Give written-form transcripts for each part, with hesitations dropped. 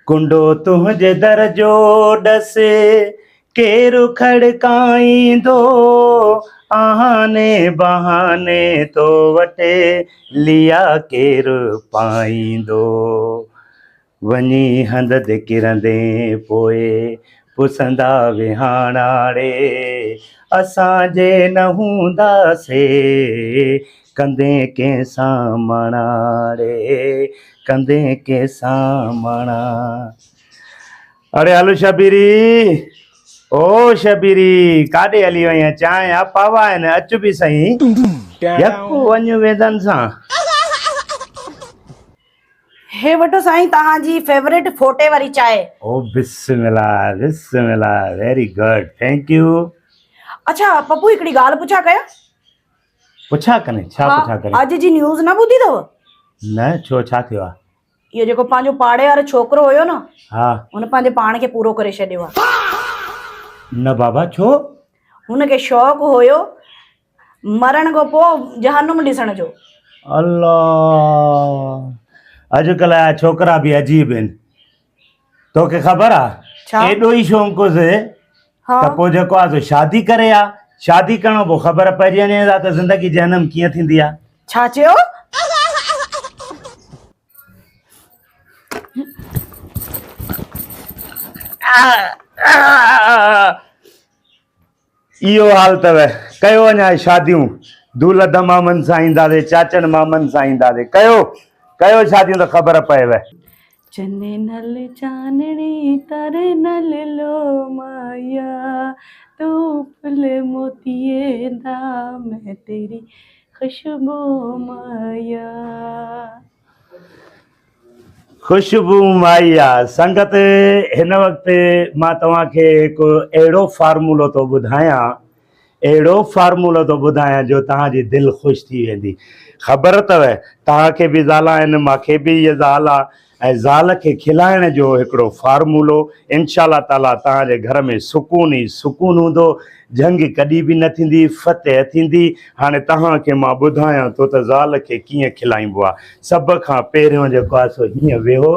ڪنڊو تنهنجي در جو ڏس ڪير کڙڪائيندو، آهاني بهاني تو وٽ ليا ڪير پائيندو. وڃي هنڌ تي ڪرندين پوء پسندا وهاڻا ڙي، اسان جي نه هونداسي ڪندين ڪنهن سان ماڻا ڙي، ڪندين ڪنهن سان ماڻا. اڙي هل شبيري، او شبيري ڪاڏي هلي وئين آهين؟ چانهه آ پاوا آهن، اچ به سهين، يڪو وڃ ويندن سان. هي وٺو سائين توهان جي فيوريٽ ڦوٽي واري چانهه. او بسم الله بسم الله ويري گڊ thank you. اڇا پپو هڪڙي ڳالهه پڇا ڪيان. پڇا ڪرين ڇا پڇا ڪرين. اڄ جي نيوز نه ٻڌي اٿو؟ نه ڇو ڇا ٿيو آ؟ اهو جيڪو پنهنجو پاڙي وارو ڇوڪرو هيو نه ها هن پنهنجي پاڻ کي پورو ڪري ڇڏيو آ. نه بابا ڇو؟ هن کي شوق هيو مرڻ کان پوء جهنم ڏسڻ جو. الله اڄڪلهه جا ڇوڪرا به عجيب آهن توکي خبر آ ايڏو ئي شونق هوس ته پوء جيڪو آ سو شادي ڪري آ شادي ڪرڻ پوء خبر پئجي وڃي ها ته زندگي جهنم ڪيئن ٿيندي آ. ڇا چيو؟ اهو حال اٿو، ڪيو اڃا شاديون، دولهه دمامن سان اينداسي، چاچن مامن سان اينداسي، ڪيو ڪيو شاديون ته خبر پئيو. چني نل چانڻي تاري نل لو مايا تون ڦل موتيي دا مين تيري خوشبو مايا. خوشبو مائي آ. سنگت هن وقت مان توهان کي هڪ اهڙو فارمولو ٿو ٻڌايان اهڙو فارمولو ٿو ٻڌايان جو توهان جي دل خوش ٿي ويندي. خبر اٿو توهان کي به زال آهن مان کي به هيء زال آ ۽ زال کي کلائڻ جو هڪڙو فارمولو انشاء الله تعالي توهان جي گهر ۾ سڪون ئي سڪون هوندو جنگ ڪڏهن به نه ٿيندي، فتح ٿيندي. هاڻي توهان کي مان ٻڌايان ٿو ته زال کي ڪيئن کلائينبو آهي. سڀ کان پهريون جيڪو آهي سو هيئن ويهو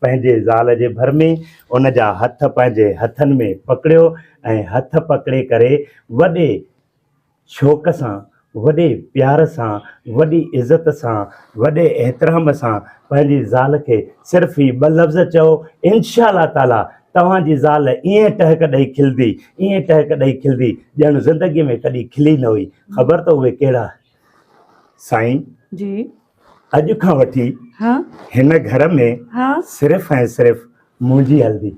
پنهنجي زال جي ڀر ۾، ان جا هٿ پنهنجي هٿن ۾ پڪڙيو ۽ هٿ پڪڙي ڪري وڏي شوق سان، وڏي پيار سان، وڏي عزت سان، وڏي احترام سان پنهنجي زال کي صرف هي ٻه لفظ چئو، انشاء الله تعاليٰ توهان جي زال ائين ٽهڪ ڏئي کلندي، ائين ٽهڪ ڏئي کلندي ڄڻ زندگيء ۾ ڪڏهن کلي نه هئي. خبر اٿو اهي ڪهڙا؟ سائين! جي. اڄ کان وٺي هن گهر ۾ صرف ۽ صرف منهنجي هلندي.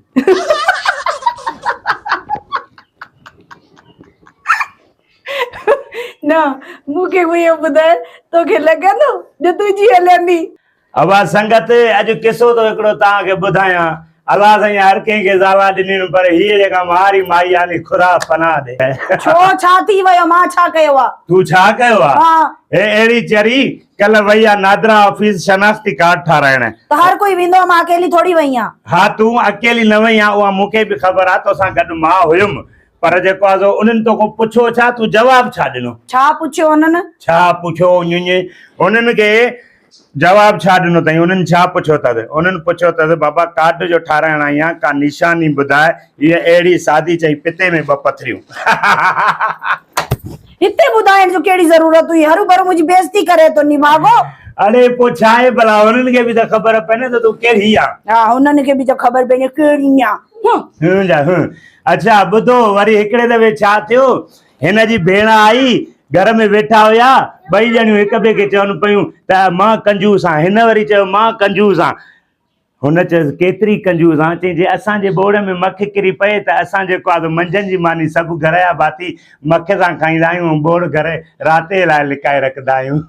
نه مون کي اهو ٻڌاء توکي لڳندو جو تنهنجي هلندي. ابا سنگت اڄ قصو ٿو هڪڙو توهان کي ٻڌايان. الله سائين هر ڪنهن کي زالان ڏنيون آهن پر هيء جيڪا مهاري مائي آهي ني خدا پناهه ڏي. ڇو ڇا ٿي ويو مان ڇا ڪيو آ. تون ڇا ڪيو آ. ها. هي اهڙي چري ڪلهه وئي آ نادرا آفيس شناختي ڪارڊ ٺاراهڻ. ته هر ڪوئي ويندو آ مان اڪيلي ٿوري وئي آن. ها تون اڪيلي نه وئي آن اها مون کي به خبر آ توسان گڏ مان هيم پر جيڪو آ سو انهن توکان پڇيو ڇا تون جواب ڇا ڏنو. ڇا پڇيو انهن. ڇا پڇيو انهن انهن کي جواب ڇا ڏنو اٿئي انهن ڇا پڇيو اٿس انهن پڇيو اٿس بابا ڪارڊ جو ٺاراهڻ آئي آهيان ڪا نشاني ٻڌاء هيء اهڙي سادي چئي پتي ۾ ٻه پٿريون. هتي ٻڌائڻ جو ڪهڙي ضرورت هئي هروڀرو منهنجي بيعزتي ڪري ٿو نڀاڳو. اڙي پوء ڇا آهي ڀلا هنن کي به ته خبر پئي نه ته تون ڪهڙي آن. ها هنن کي به ته خبر پئي نه ڪهڙي آن. هون. هون جا هون. اڇا ٻڌو وري هڪڙي دفعي ڇا ٿيو هن جي ڀيڻ آئي گهر ۾ ويٺا هيا ٻئي ڄڻيون هڪ ٻئي کي چون پيون ته مان ڪنجوس آن هن وري چيو مان ڪنجوس آن هن چيس ڪيتري ڪنجوس آن چئي جي اسان جي ٻوڙ ۾ مک ڪري پئي ته اسان جيڪو آ سو منجهند جي ماني سڀ گهر جا ڀاتي مک سان کائيندا آهيون ۽ ٻوڙ گهر راتي لاء لڪائي رکندا آهيون.